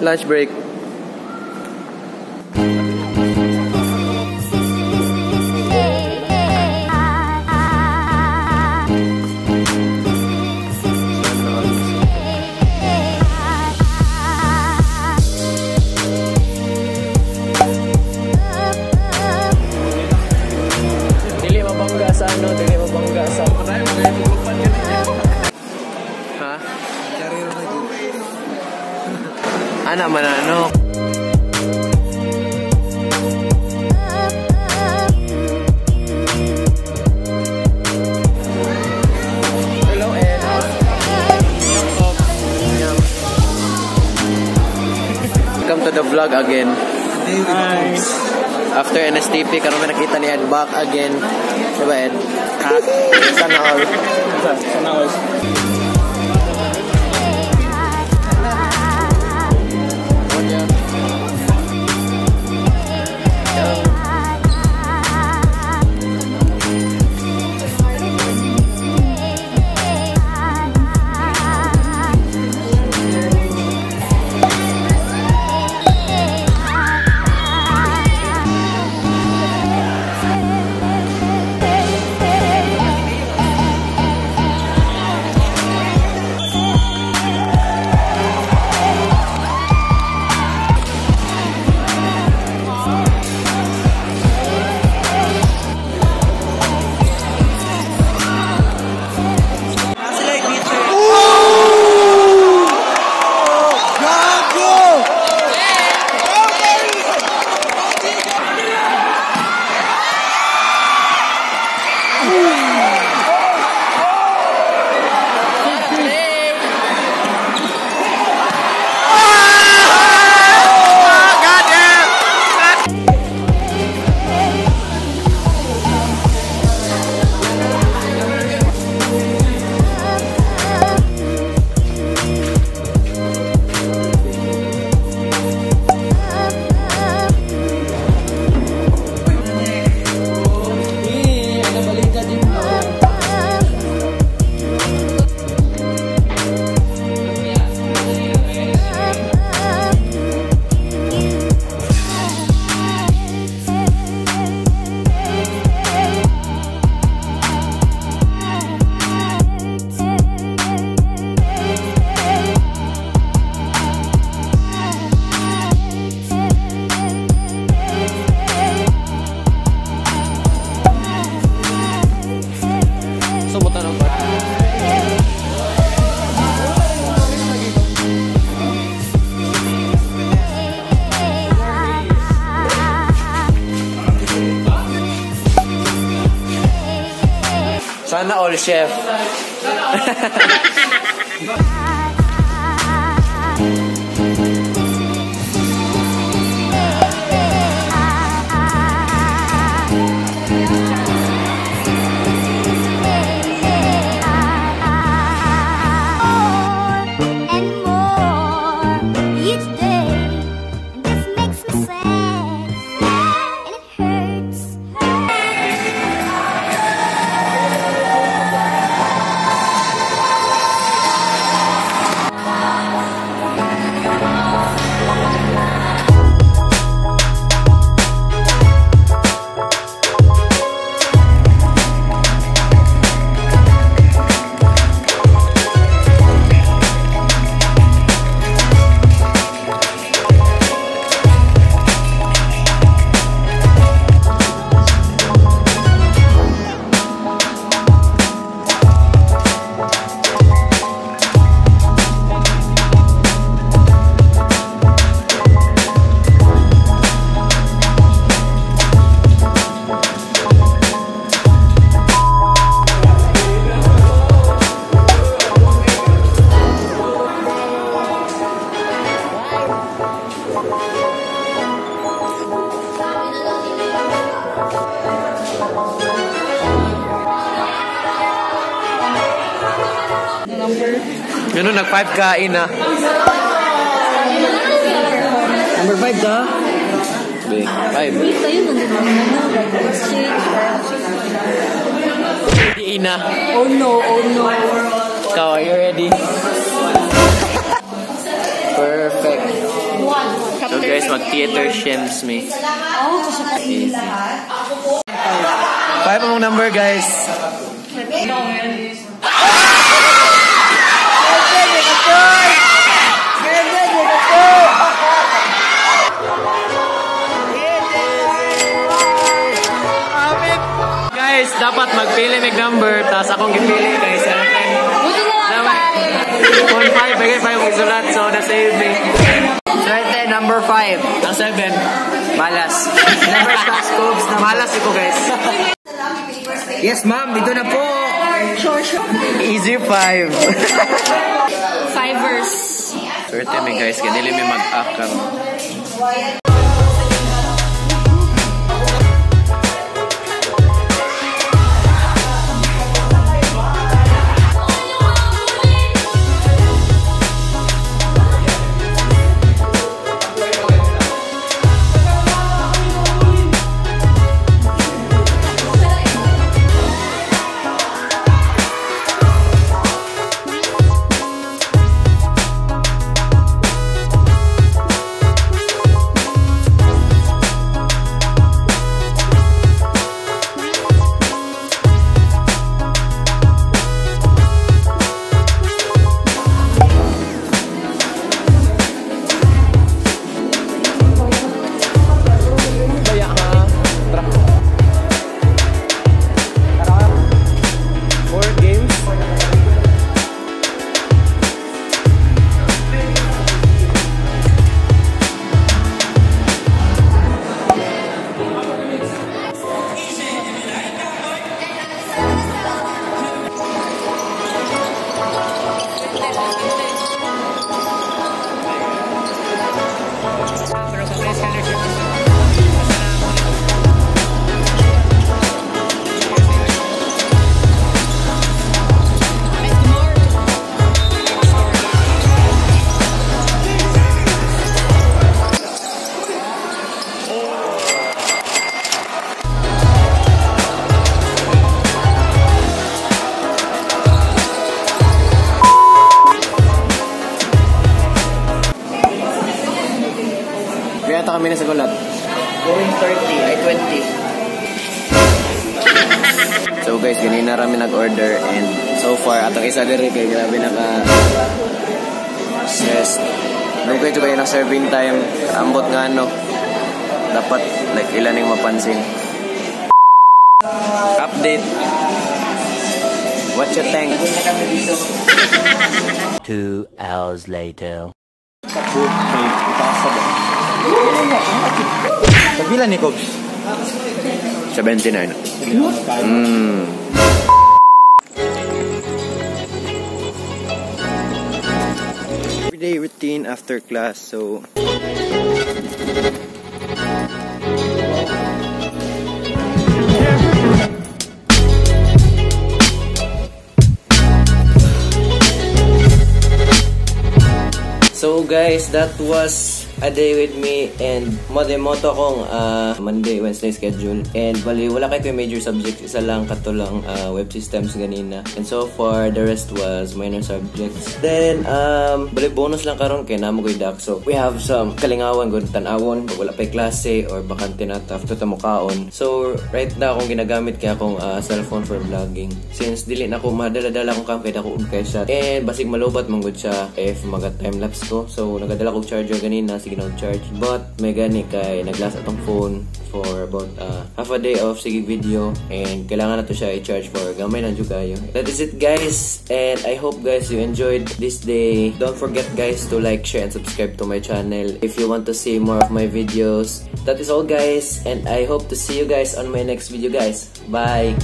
Lunch break. Dili mabangga sa ano, dili mabangga sa. Ha? Ana man ano. Hello, Ed. Welcome to the vlog again. Hi. After NSTP, karon may nakita ni Ed back again. Diba, Ed? Ha? Sana all. Sana all. Sana all, chef. And more each day, and this makes me sad, and it hurts. Ganun, nag-5 kain na. Number 5 ka? 5. Ready na. Oh no, oh no. Ikaw, are you ready? Perfect. So guys, mag-theater shims me. Easy. 5 among number, guys. Guys, dapat magpili mig number, tapos akong gipili kay 7. Buti na lang 5. 1 5, bagay 5 kong sulat, so na-save me. Swerte, number 5. Ang 7. Malas. Number stocks, Cobes. Malas ko, guys. Yes, ma'am. Dito na po. Sure, sure. Easy 5. Fivers. Swerte mi guys, kaya dili mi mag-up karon. Kaya kami na sa gulat. Going 30, ay 20. So guys, ganina rami nag-order and so far atong isa diri kay grabe naka stress. Nung kayo kayo ng serving time, ambot nga ano. Dapat like ilan yung mapansin. Update. What you think? 2 hours later. Pagpila ni Cobs? 79. Everyday routine after class, so guys, that was a day with me and moto akong Monday, Wednesday schedule. And bali, wala kay major subjects. Isa lang kato lang web systems ganina. And so far, the rest was minor subjects. Then, bali bonus lang karon kay namo koy dak. So, we have some kalingawan, good tan-awon, pag wala pa'y klase or bakante na after ta mukaon. So, right now, akong ginagamit kay akong cellphone for vlogging. Since dili na ako madala-dala akong cam kay dako og kay siya. And basig malobat man gud siya if maga time-lapse ko. So, nagadala kog charger ganina, sige na charge. But may gani kay naglas atong phone for about half a day of sige video and kailangan na to siya i-charge for gamay na jud kayo. That is it guys, and I hope guys you enjoyed this day. Don't forget guys to like, share, and subscribe to my channel if you want to see more of my videos. That is all guys, and I hope to see you guys on my next video guys. Bye!